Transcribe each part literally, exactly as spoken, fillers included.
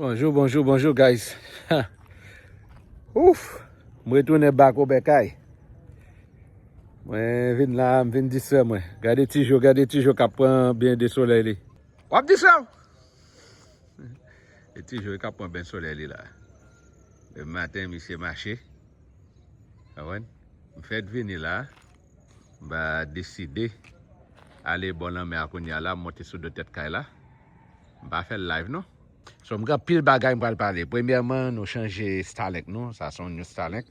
Bonjou, bonjou, bonjou, guys. Ouf! M retounen bak o bèkay. Mwen vin la, m vin distrè mwen. Gade Tijo, gade Tijo k ap pran byen de solèy li. W ap distrè w? E Tijo k ap pran byen solèy li la. Demen maten, misye mache. Konprann? M fèk vini la. M pa deside ale bò lanmè a kounye a la, m monte sou do tèt kay la. M pa fè l live non. So, m gen anpil bagay m pral pale. Premyèman, nou chanje Starlink nou. Sa se yon new Starlink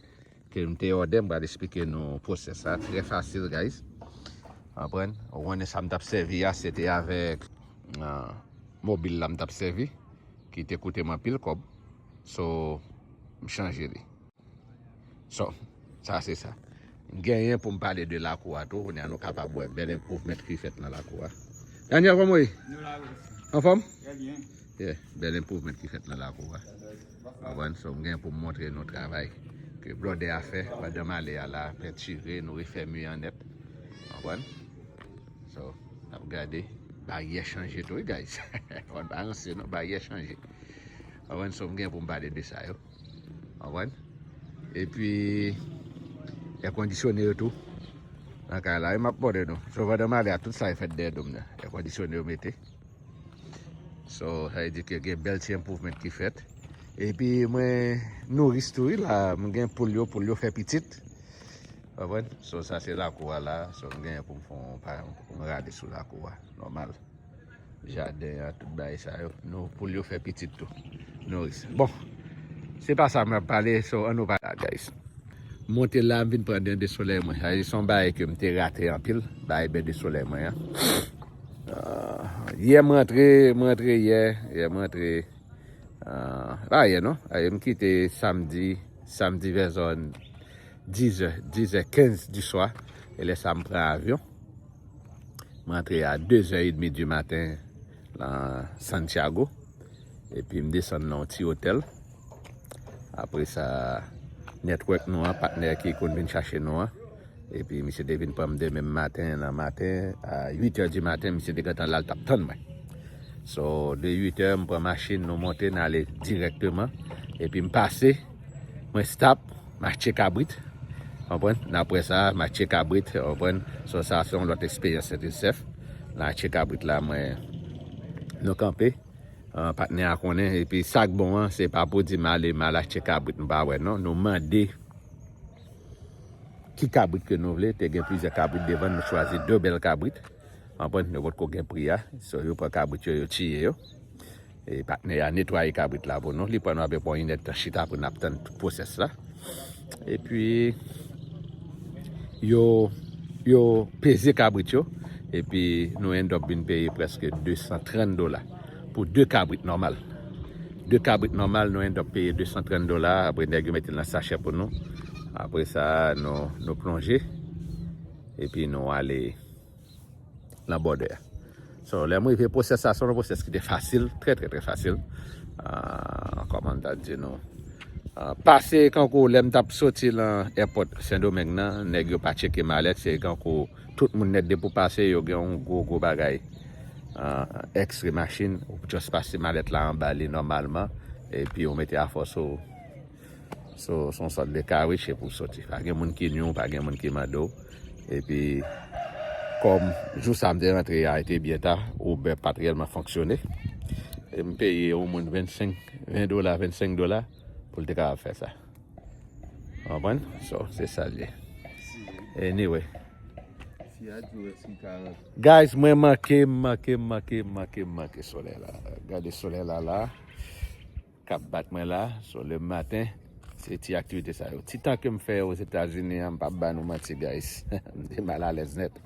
ke m te òdè. M pral esplike nou pwosès la. Trè fasil, guys. Konprann? Ou konnen sa m t ap sèvi a, se te avèk ah, mobil la m t ap sèvi, ki te koute m anpil kòb. So, m chanje li. So, sa se sa. M genyen pou m pale de lakou a tou. Kounye a nou kapab wè bèl improvement ki fèt nan lakou a. Daniel, kòman w ye? Nou la, wi. Anfòm? Trè byen. Yeah, bèl improvement ki fèt nan lakou a. Konprann? So, m gen pou m montre nou travay ke blòdè a fè pandan m ale a la, pentire, nou refè mi an nèt. Konprann? So, n ap gade, baryè chanje tou, wi, guys. Fò n pa ranse, non, baryè chanje. Konprann? So, m gen pou m pale de sa yo. Konprann? Epi, èkondisyone yo tou. Nan kay la, e m ap montre nou. So, pandan m ale a, tout sa yo fèt dèyè do m nan. Èkondisyone yo mete. So, sa vle di ke gen bèl ti improvement ki fèt. Epi, mwen nouris tou, wi, la. M gen poul yo, poul yo fè pitit. Konprann? So, sa se lakou a la. So, m gen pou m fè yon pa, pou m rale sou lakou a. Nòmal. Jaden an, tout bagay sa yo. Nou, poul yo fè pitit tou. Nouris. Bon, se pa sa m ap pale, so, ann nou pale la, guys. M monte la, m vin pran byen de solèy mwen. Sa se yon bagay ke m te rate anpil, bagay byen de solèy mwen an. Ah, yè m rantre, m rantre yè, yè m rantre. Ah, pa yè non, ayè m kite samdi, samdi vèzò dizè, dizè kenz di swa. E lè sa m pran avyon. M rantre a de zè edmi di maten nan Santiago. Epi m desann nan yon ti otèl. Apre sa, network nou an, patnè ki konn vin chache nou an. Epi misye te vin pran m demen maten, nan maten, a uit è di maten, misye te gentan la, l t ap tann mwen. So, de uit è, m pran machin, nou monte, n ale dirèkteman. Epi m pase, mwen stop, m achte kabrit. Konprann? N apre sa, m achte kabrit, konprann? So, sa se yon lòt eksperyans Sentjozèf. Nan achte kabrit la, mwen, nou kanpe. Ah, patnè a konnen, epi sa k bon an, se pa pou di m ale, m al achte kabrit, m pa wè, non. Nou mande ki kabrit ke nou vle, te gen plizyè kabrit devan, nou chwazi de bèl kabrit. Konprann, nou potko gen pri a. So, yo pran kabrit yo, yo tiye yo. E patnè a netwaye kabrit la pou nou. Li pran nou apeprè yon inèdtan chita pou n ap tann tout pwosès la. Epi, yo, yo peze kabrit yo. Epi, nou end up vin peye prèske de san trant dola pou de kabrit nòmal. De kabrit nòmal, nou end up peye de san trant dola. Apre, nèg yo mete l nan sachè pou nou. Apre sa, nou, nou plonje. Epi, nou ale nan bòdè a. So, lè m rive, pwosès la, se yon pwosès ki te fasil, trè, trè, trè fasil. Ah, kòman m ta di nou? Ah, pase kankou lè m t ap soti nan èpòt Sendomeng nan, nèg yo pa tcheke malèt, se kankou tout moun nèt depi w pase, yo gen yon gwo, gwo bagay. Ah, X-ray machin, ou just pase malèt la anba li nòmalman, epi ou mete afè w sou So, se yon sòt de kawich epi w soti. Pa gen moun ki ni w, pa gen moun ki mande w. Epi, kòm jou sa m te rantre a, te byen ta, Uber pa t reyèlman fonksyone. E m peye yon moun vennsenk, ven dola, vennsenk dola pou l te kapab fè sa. Ou konprann? So, se sa l ye. Anyway. Guys, mwen manke, m manke, m manke, m manke, m manke solèy la. Gade solèy la la. K ap bat mwen la, so le maten, se ti aktivite sa yo. Ti tan ke m fè Ozetazini an, m p ap ba nou manti, guys. M te malalèz nèt.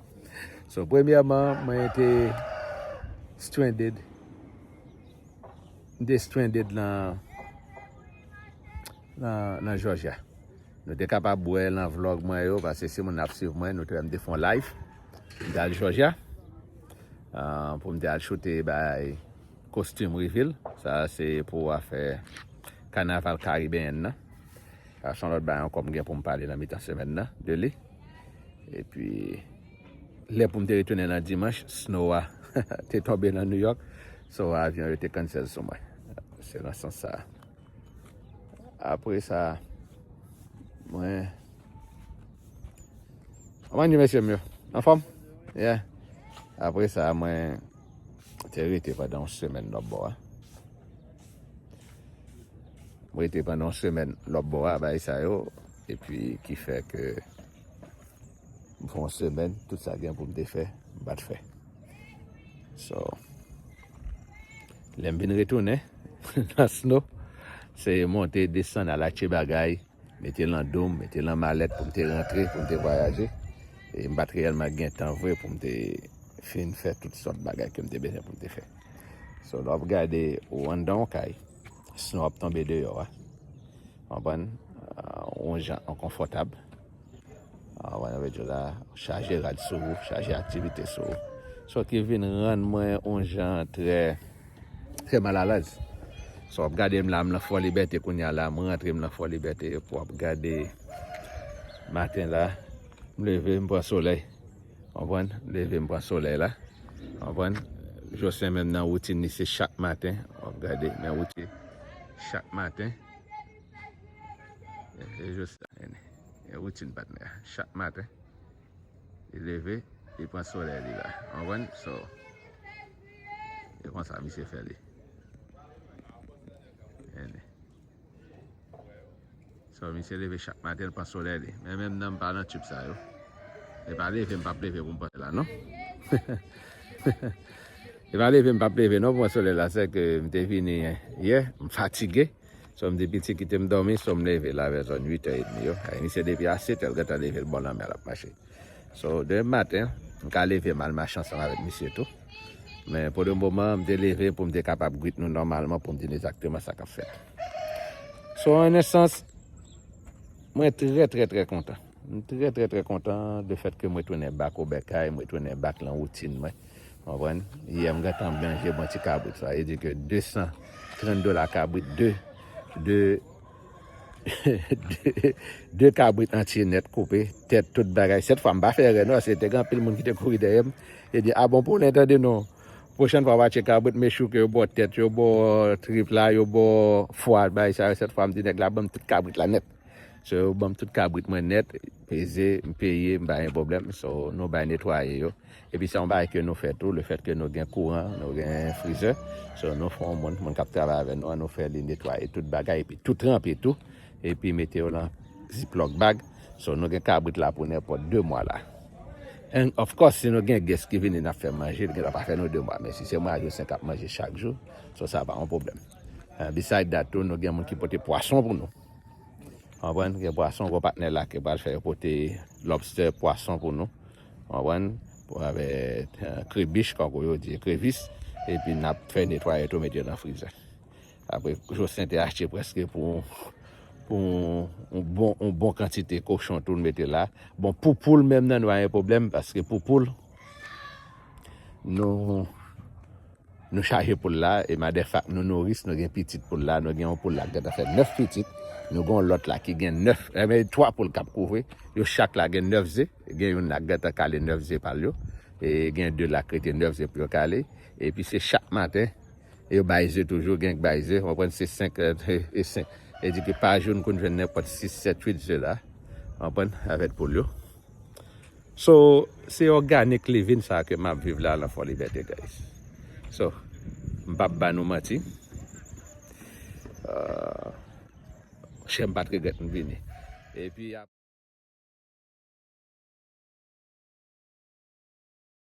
So, premyèman, mwen te stranded. M te stranded nan, nan, nan Georgia. Nou te kapab wè nan vlog mwen yo, paske si moun ap swiv mwen, nou te wè m te fè yon live. M te al Georgia, ah, pou m te al choute bay Costume Reveal. Sa se pou afè kanaval karibeyen nan. Sa se yon lòt bagay ankò m gen pou m pale nan mitan semèn nan de li. Epi, lè pou m te retounen nan dimanch, snow a te tonbe nan New York. So, avyon yo te cancel sou mwen. Se nan sans sa. Apre sa, mwen, kòman nou ye, mesye m yo? Anfòm? Yeah. Apre sa, mwen te rete pandan yon semèn lòtbò a. Mwen rete pandan yon semèn lòtbò a, bagay sa yo, epi ki fè ke m fè yon semèn, tout sa gen pou m te fè, m pa t fè. So, lè m vin retounen nan snow, se monte, desann, al achte bagay, mete l nan do m, mete l nan malèt pou m te rantre, pou m te vwayaje. E m pa t reyèlman gen tan vre pou m te fin fè tout sòt bagay ke m te bezwen pou m te fè. So, lè w ap gade, ou anndan yon kay, snow ap tonbe deyò a. Konprann? Ah, yon jan enkonfòtab. Ah, wè, sa vle di la, chaje rad sou ou, chaje aktivite sou ou. Sa ki vin rann mwen yon jan trè, trè malalèz. So, w ap gade m la, m nan Fò Libète kounye a la, m rantre m nan Fò Libète, epi w ap gade maten la, m leve, m pran solèy. Konprann? M leve, m pran solèy la. Konprann? Jocelyn menm nan woutin li, se chak maten. W ap gade, nan woutin chak maten. E, e Jocelyn, e woutin patnè. Chak maten, li leve, li pran solèy li la. Konprann? So, e konsa misye fè li. Tande. So, misye leve chak maten, l pran solèy li. Men menm nan m pa nan tip sa yo. E pa leve, m p ap leve pou m pran la, non. E pa leve, m p ap leve, non, pou pran solèy la. Se ke m te vini yè, m fatige. So, m di piti kite m dòmi, so m leve la vè zòn uit è edmi yo. Ay, misye depi a sèt è, l gentan leve, l bò lanmè, l ap mache. So, demen maten, m ka leve m al mache ansanm avèk misye tou. Men pou le moman, m te leve pou m te kapab greet nou nòmalman, pou m di n egzakteman sa k ap fèt. So, an en sans, mwen trè, trè, trè kontan. M trè, trè, trè kontan de fèt ke m retounen back o bèkay, m retounen back lan woutin mwen. Konprann? Yè, m gentan manje bon ti kabrit. Sa vle di ke de san trant dola kabrit, de, de, de, de kabrit antye nèt koupe, tèt, tout bagay. Sèt fwa, m pa fè erè, non, se te gen anpil moun ki te kouri dèyè m. E di, "A bon, pou w tande non. Pwochèn fwa, w achte kabrit, make sure ke yo ba w tèt, yo ba w trip la, yo ba w fwa, bagay sa yo." Sèt fwa, m di nèg la, "Ban m tout kabrit la nèt." So, yo ban m tout kabrit mwen nèt, peze, m peye, m pa gen pwoblèm. So, nou bay netwaye yo. Epi se yon bagay ke nou fè tou, le fèt ke nou gen kouran, nou gen frizè. So, nou fè yon moun, moun k ap travay avè nou an, nou fè li netwaye tout bagay, epi tou tranpe tou, epi mete yo lan ziplock bag. So, nou gen kabrit la pou nenpòt de mwa la. And of course, si nou gen guest ki vini, n ap fè manje, li gentan pa fè nou de mwa. Men si se mwen ak Jocelyn k ap manje chak jou, so sa pa yon pwoblèm. And beside that tou, nou gen moun ki pote pwason pou nou. Konprann? Gen pwason, gwo patnè la ki pral fè yo pote lobster, pwason pou nou. Konprann? Pou avè, eh, kribich, kòk yo di, ekrevis. Epi n ap fè netwaye tou, mete yo nan frizè. Apre, Jocelyn te achte prèske pou, pou yon bon, yon bon kantite kochon tou, l mete la. Bon, pou poul menm nan, nou pa gen pwoblèm, paske pou poul, nou, nou chaje poul la, e madèfak nou nouris, nou gen pitit poul la, nou gen yon poul la ki gentan fè nèf pitit, nou gen yon lòt la ki gen nèf, e men twa poul k ap kouvri, yo chak la gen nèf ze, gen youn la ki gentan kale nèf ze pa l yo, e gen de la k rete nèf ze pou yo kale, epi se chak maten, yo bay ze toujou, gen k bay ze, w konprann, se senk, e, e senk. E di ke pa jou, n konn jwenn nenpòt sis, sèt, uit ze la, w konprann, avèk poul yo. So, se organic living sa ke m ap viv la nan Fò Libète, guys. So, m p ap ba nou manti. Euh, chè m pa t regrèt m vini. Epi,